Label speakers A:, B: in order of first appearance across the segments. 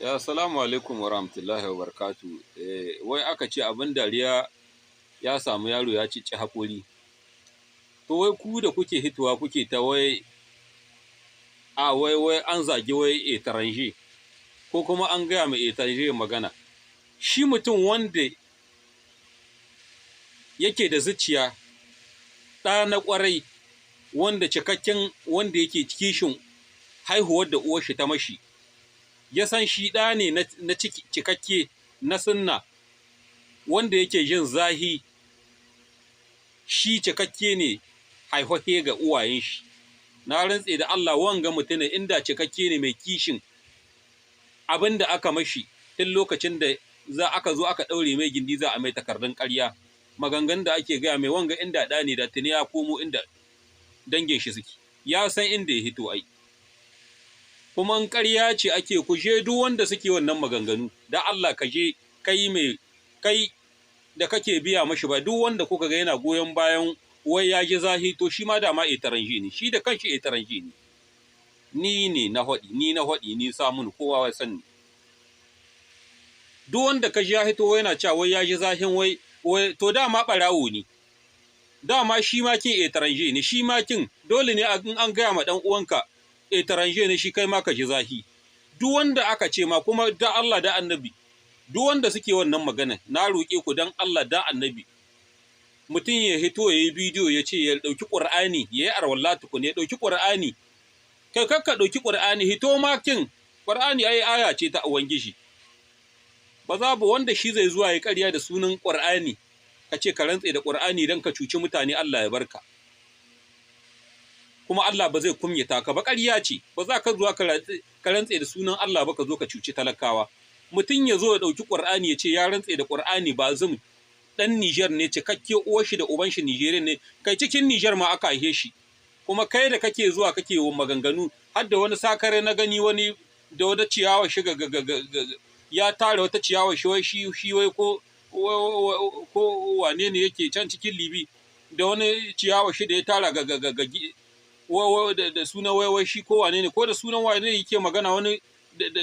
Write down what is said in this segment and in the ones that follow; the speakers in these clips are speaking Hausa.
A: Ya salamu alaikum wa rahmatullahi wa barakatu. Wai aka ce abin dariya ya samu yaro ya cici haƙori. To wai ku da kuke hitowa kuke ta wai a wai wai an zagi wai étranger ko kuma an gaya ma étranger magana. Shi mutum wanda yake da zuciya ɗa na ƙwarai, wanda cikakken wanda yake kishin haihuwar da uwar shi ta mashi, ya san shi ɗa ne na cikakke na sunna, wanda yake jin zahi shi cikakke ne haihuwa ga uwayen shi. Na rantse da Allah, wanga mutumin inda cikakke ne mai kishin abin da aka mashi tun lokacin da za aka zo aka ɗaure mai gindi, za a mai takardun ƙarya, maganganun da ake gaya mai, wanga inda ɗa ne da tuni ya komo inda dangin shi suke, ya san inda ya hito ai. Kuma in ƙarya ce ake, ku je duk wanda suke wannan maganganu, da Allah ka je kai mai kai da kake biya mashi ba, duk wanda kuka ga yana goyon bayan wai ya ji zahi, to shi ma dama étranger ne, shi da kanshi étranger ne. Ni ne na haɗi, ni na haɗi, ni samun kowa ya sani. Duk wanda ka ji ya hito yana cewa wai ya ji zahin wai wai, to dama ɓarawo ne, dama shi ma kin étranger ne. Shi ma kin dole ne in an gaya ma ɗan uwanka étranger ne shi, kai ma ka ji zahi. Duk wanda aka ce ma kuma, da Allah da Annabi, duk wanda suke wannan magana, na roƙe ku dan Allah da Annabi, mutum ya hito ya yi bidiyo ya ce ya ɗauki Ƙur'ani, ya yi arwalla tukun, ya ɗauki Ƙur'ani. Kai, kakka ɗauki Ƙur'ani, hito ma kin Ƙur'ani ai aya ce ta Ubangiji. Ba za ba wanda shi zai zuwa ya ƙarya da sunan Ƙur'ani, ka ce ka rantse da Ƙur'ani don ka cuci mutane, Allah ya barka. Kuma Allah ba zai kumyata ka ba, ƙarya ce. Ba za ka zuwa ka rantse da sunan Allah ba ka zo ka cuci talakawa. Mutum ya zo ya ɗauki Ƙur'ani ya ce ya rantse da Ƙur'ani, Bazoum ɗan Nijar ne cikakke, uwar shi da uban shi Nijeriya ne, kai cikin Nijar ma aka haife shi. Kuma kai da kake zuwa kake wa maganganu, har da wani sakare na gani, wani da wata ciyawa shi ga ya tara wata ciyawa shi, wai shi wai ko wane ne yake can cikin Libi da wani ciyawa shi da ya tara ga ga ga da sunan wai wai shi ko wane ne, ko da sunan wane ne yake magana, wani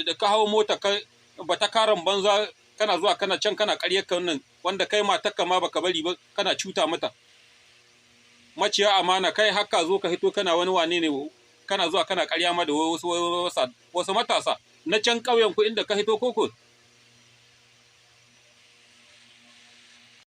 A: da ka hawo mota ka bata karan banza, kana zuwa kana can kana ƙaryar ka wannan, wanda kai matarka ma baka bari ba, kana cuta mata, maciya amana. Kai haka zo ka hito kana wani wane ne, kana zuwa kana ƙarya ma da wasu matasa na can ƙauyen ku inda ka hito koko.